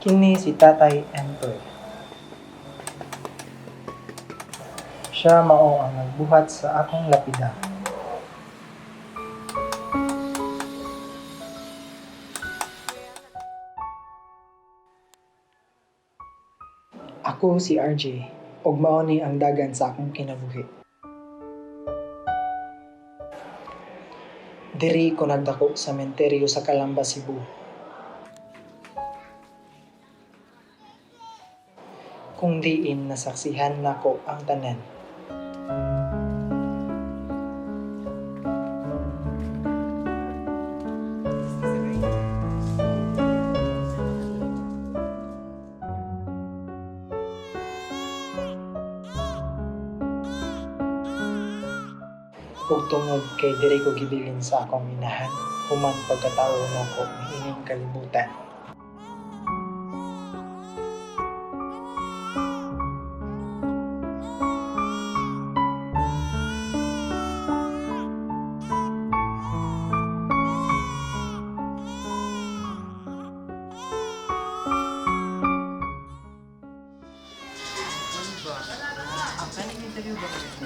Kini si Tatay Entoy. Siya mao ang nagbuhat sa akong lapida. Ako si RJ, ug mao ni ang dagan sa akong kinabuhi. Diri ko nagdako sa menteryo sa Calamba, Cebu. Kung diin nasaksihan nako ang tanan. Ug tungod kay diri ko gibilin sa akong inahan, human pagkatawo nako niining kalibutan.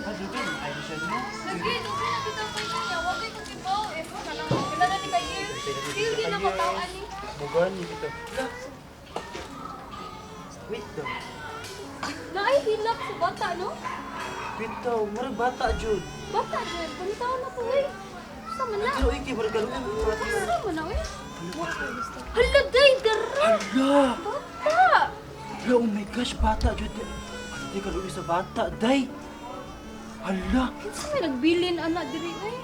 Lagi, dugay na bitaw kay niya. Wa kay kong ibaw. Eh, na lang. Pila na ni ka years. Feel din ako tao ani. Mugan dito. Wait daw. Naay hilak sa bata, no? Wait daw. Murag bata jud. Bata jud. Bitaw na to eh. Sa man na. Pero iki murag kaluoy mo bata. Sa man na eh. Hala day, dara. Hala! Bata. Hala, oh my gosh, bata jud. Hindi kaluoy sa bata, day. Hala! Kinsa may nagbilin ana diri eh.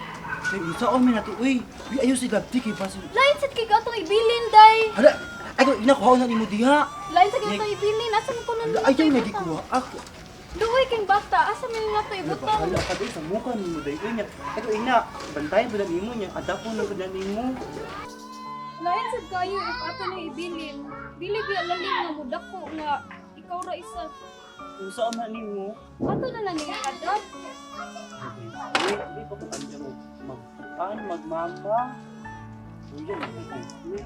Day, unsa on man nato uy? Uy, ayo si Gabdi kay basin. Lain sad kay atong ibilin day. Hala! Ay ko ina kuha na nimo diha. Lain sad kay atong ibilin. Asa man kuno Hala, ayaw na gikuha. Ako. Duoy kay bata. Asa man nato ibutang? Hala ka day sa mukha nimo day. Uy, nya. Ay ko ina, bantayan pud na nimo nya. Adapon na pud na nimo. Lain sad kayo if ato na ibilin. Dili biya lalim nga mudako nga ikaw ra isa. Unsa man nimo? Ato na lang niya adapt. Uy, di pa ko kanya mo. Mag, paano magmama? Uy, yan, uy.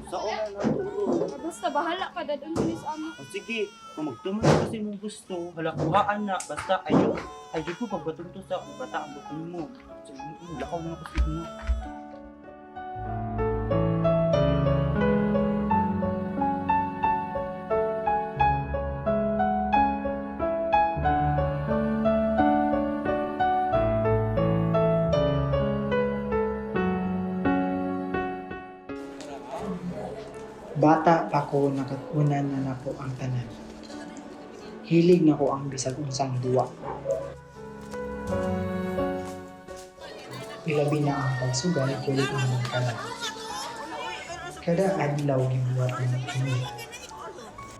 Unsa man na to? Basta bahala ka dadon mo ni sa amo. O sige, kung magtuman ka kasi mong gusto, hala kuhaan na, basta ayo, ayo ko pagbatong to sa bata ang bukin mo. So, lakaw na ko sa inyo. Bata pa ko nakat-unan na nako ang tanan. Hilig nako ang bisag unsang duwa. Ilabi na ang pagsugal kulit ang magkala. Kada adlaw gibuhat na kini.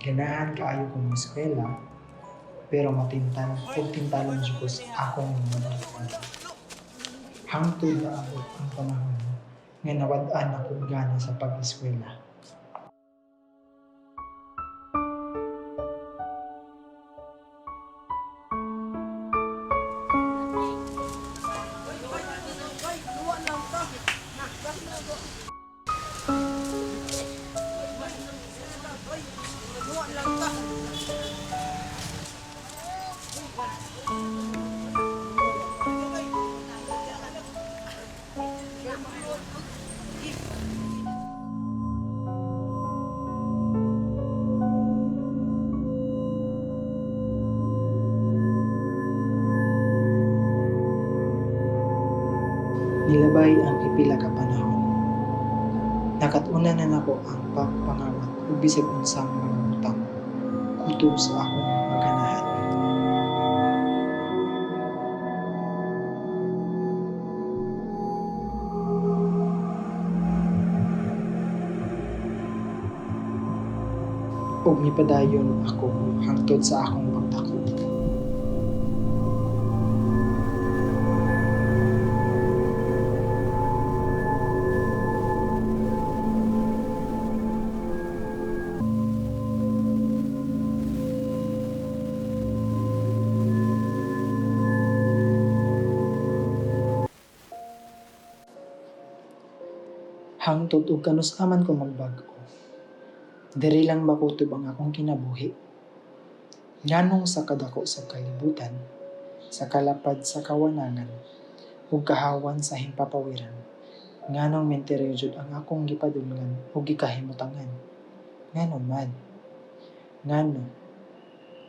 Ganahan kaayo kong eskwela, pero matintan ug tintalon jud ko sa akong mga batuan. Hangtod na abot ang panahon nga nawad-an ako gana sa pag-eskwela. Nilabay ang pipila ka panahon. Nakat-unan na nako ang pagpangawat ug bisag unsang mga butang. Kutob sa akong maganahan. Ug mipadayon ako hangtod sa akong pagdako. Hangtod og kanus-aman ko magbag-o. Diri lang ba kutob ang akong kinabuhi? Nganong sa kadako sa kalibutan, sa kalapad sa kawanangan, ug kahawan sa himpapawiran, nganong menteryo jud ang akong gipadulngan ug gikahimutangan? Ngano man? Ngano?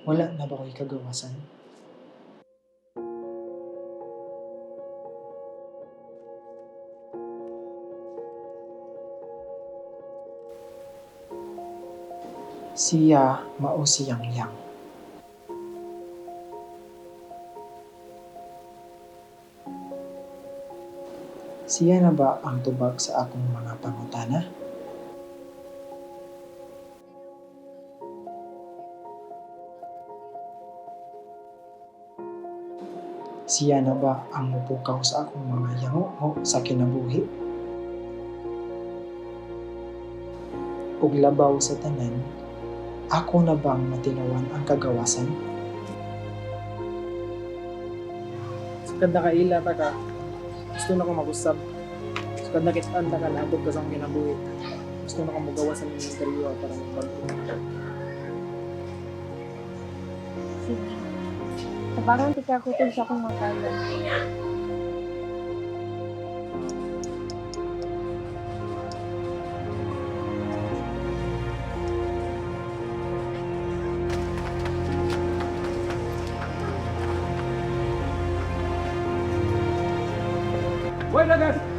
Wala na ba ko'y kagawasan? Siya mao si Yang Yang. Siya na ba ang tubag sa akong mga pangutana? Siya na ba ang mupukaw sa akong mga yango sa kinabuhi? Ug labaw sa tanan, ako na bang matilawan ang kagawasan? Sukad na kaila ta ka, gusto na ko mag-usab. Sukad na kitaan ta ka, naabot ka sa akong kinabuhi. Gusto na ko magawa sa inyong interview para magbago. Sige. Tabangan tika kutob sa akong makaya. Hoy, dagan!